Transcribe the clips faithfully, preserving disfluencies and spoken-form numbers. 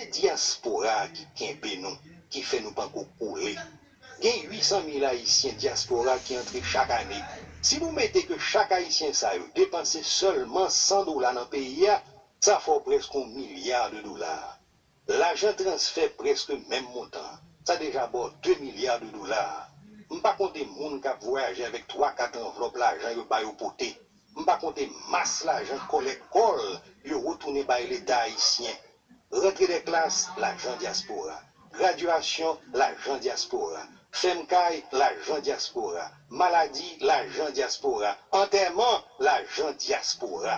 Se dyaspora a ki kenbe nou, ki fè nou panko koule. Gen uit san mil Ayisyen dyaspora ki antre chak ane. Si nou mete ke chak Ayisyen sa yo depanse sèlman san dola nan peyi a, sa fè w prèske yon milya de dola. Lajan transfè prèske menm montan an. Sa deja ba w de milya de dola. M pa konte moun k ap vwayaje avèk twa, kat anvlòp lajan yo ba yo pote. M pa konte mas lajan kòlèk kòl yo retounen bay Leta ayisyen. Rantre dè klas, lajan dyaspora. Gradyasyon, lajan dyaspora. Fèm kay, lajan dyaspora. Maladi, lajan dyaspora. Antèman, lajan dyaspora.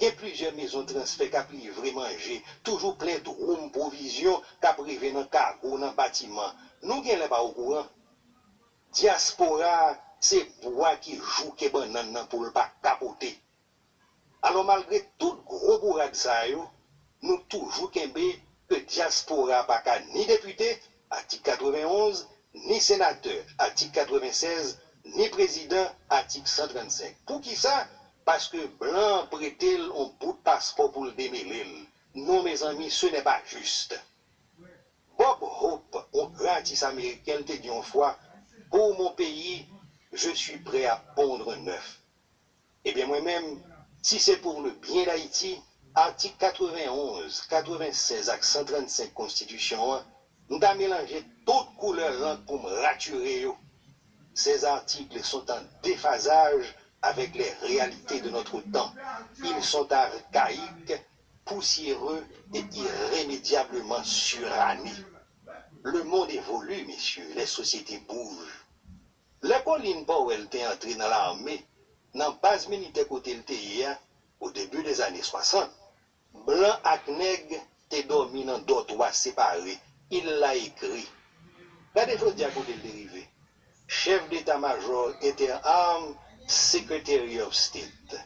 Gen plizyè mezon transfè k ap livre manje, toujou plen dwoum pwovizyon k ap rive nan kago, nan batiman. Nou genlè pa okouran. Dyaspora a se bwa ki jouke bannann nan pou l pa kapote. Alò, malgre tout gwo bourad sa yo, nou toujou kenbe ke dyaspora a pa ka ni depite, atik katrevenn onz, ni senatè, atik katrevenn sèz, ni prezidan, atik san trannsenk. Poukisa? Paske blan an prete l yon bout paspò pou l demele l. Non, mezanmi, ce n'est pas juste. Bob Hope, yon gran atis ameriken, l te di yon fwa, Pour mon pays, je suis prêt à pondre un œuf. Ebyen, mwen menm, si se pour le bien d'Haïti, atik katrevenn onz, katrevenn sèz ak san trannsenk konstitisyon an, m ta melanje tout koulè lank pou m ratire yo. Ces articles sont en déphasage avec les réalités de notre temps. Ils sont archaïques, poussiéreux et irrémédiablement surannés. Le monde évolue, messieurs, les sociétés bougent. Lè Colin Powell te antre nan lame, nan baz militè kote l te ye a, au début des années soixante, blan ak nèg te dòmi nan dòtwa separe. Il l'a écrit. Gade jodi a kote l te rive. Chef d'état-major inter-armes, Secretary of State.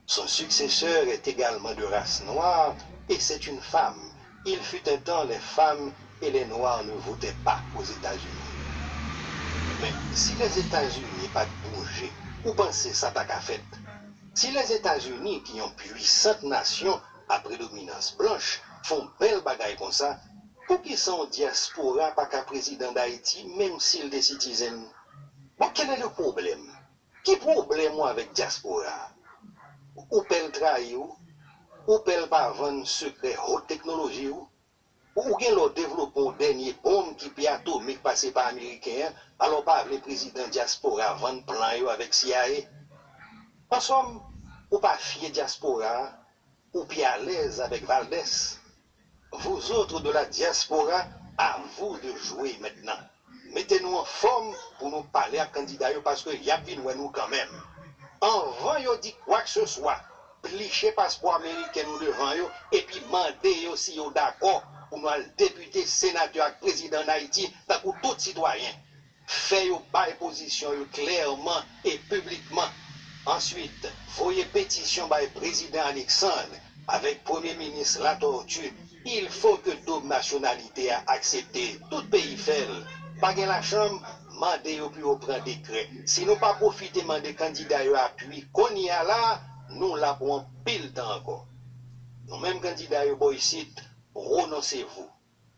Son successeur est également de race noire et c'est une femme. Il fut un temps, les femmes et les noirs ne votaient pas aux États-Unis. Men, si Lèzetazini pa t bouje, ou panse sa ta ka fèt? Si Lèzetazini, ki yon pwisant nasyon a predominans blanch, fè yon bèl bagay konsa, poukisa yon dyaspora pa ka prezidan Dayiti, menm si l te citizen? Bon, quel est le problème? Ki pwoblèm ou avèk dyaspora a? Ou pè l trayi w? Ou pè l pa vann sekrè wot teknoloji w? Ou gen lè w devlope yon dènye bonm ki pi atomik pase pa ameriken an, alò w pa vle prezidan dyaspora a vann plan yo avèk C I A? An sòm, ou pa fye dyaspora a, ou pi alèz avèk Valdès. Vous autres de la diaspora, à vous de jouer maintenant. Mete nou anfòm pou nou pale ak kandida yo, paske y ap vin wè nou kanmenm. Anvan yo di kwakseswa, pliche paspò ameriken nou devan yo, epi mande yo si yo dakò pou nou al depite, senatè ak prezidan ann Ayiti, tankou tout sitwayen. Fè yo bay pozisyon yo klèman e piblikman. Answit, voye petisyon bay Prezidan Alexandre avèk Premye Minis Latortue. Il faut que doub nasyonalite a aksepte. Tout peyi fè l. Pa gen lachanm, mande yo pou yo pran dekrè. Si nou pa pwofite mande kandida yo apui kounye a la, nou la pou anpil tan ankò. Nou menm kandida yo bò isit, pwononse vou.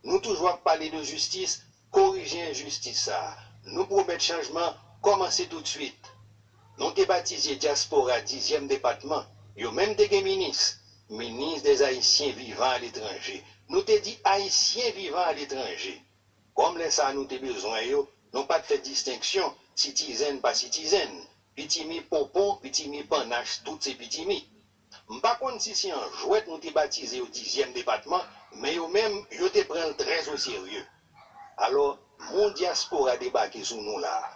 Nou toujou ap pale de jistis, korije enjistis sa a. Nou pwomèt chanjman, kòmanse toutswit. Nou te batize dyaspora dizyèm depatman, yo menm te gen minis, Ministre des Haïtiens vivant à l'étranger. Nou te di Ayisyen vivan aletranje. Kòm lè sa a nou te bezwen yo, nou pa t fè distenksyon, sitizenn pa sitizenn, pitimi ponpon, pitimi pannach, tout se pitimi. M pa konn si se an jwèt nou te batize yo dizyèm depatman, men yo menm, yo te pran l trè o serye. Alò, yon dyaspora debake sou nou la a.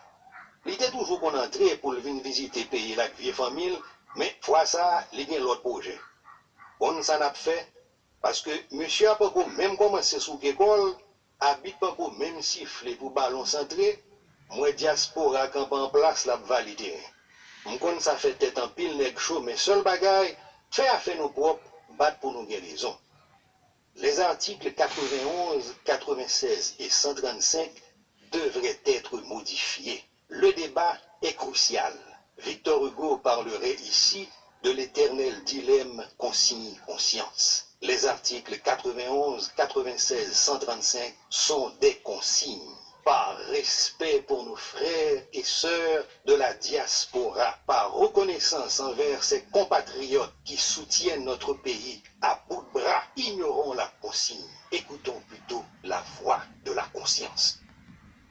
Li te toujou konn antre pou l vin vizite peyi l ak vye fanmi l, men fwa sa a, li gen lòt pwojè. Konn sa n ap fè? Paske mesye a poko menm kòmanse souke kò l, abit poko menm sifle pou balon s antre, m wè dyaspora kanpe an plas l ap vale teren. M konn sa fè tèt anpil nèg cho, men sèl bagay, fè afè nou pwòp, bat pou nou gen rezon. Les articles quatre-vingt-onze, quatre-vingt-seize et cent trente-cinq devraient être modifiés. Le débat est crucial. Victor Hugo parlerait ici de l'éternel dilemme consigne-conscience. Les articles quatre-vingt-onze, quatre-vingt-seize, cent trente-cinq sont des consignes. Par respect pour nos frères et sœurs de la diaspora, par reconnaissance envers ces compatriotes qui soutiennent notre pays à bout de bras, ignorons la consigne, écoutons plutôt la voix de la conscience.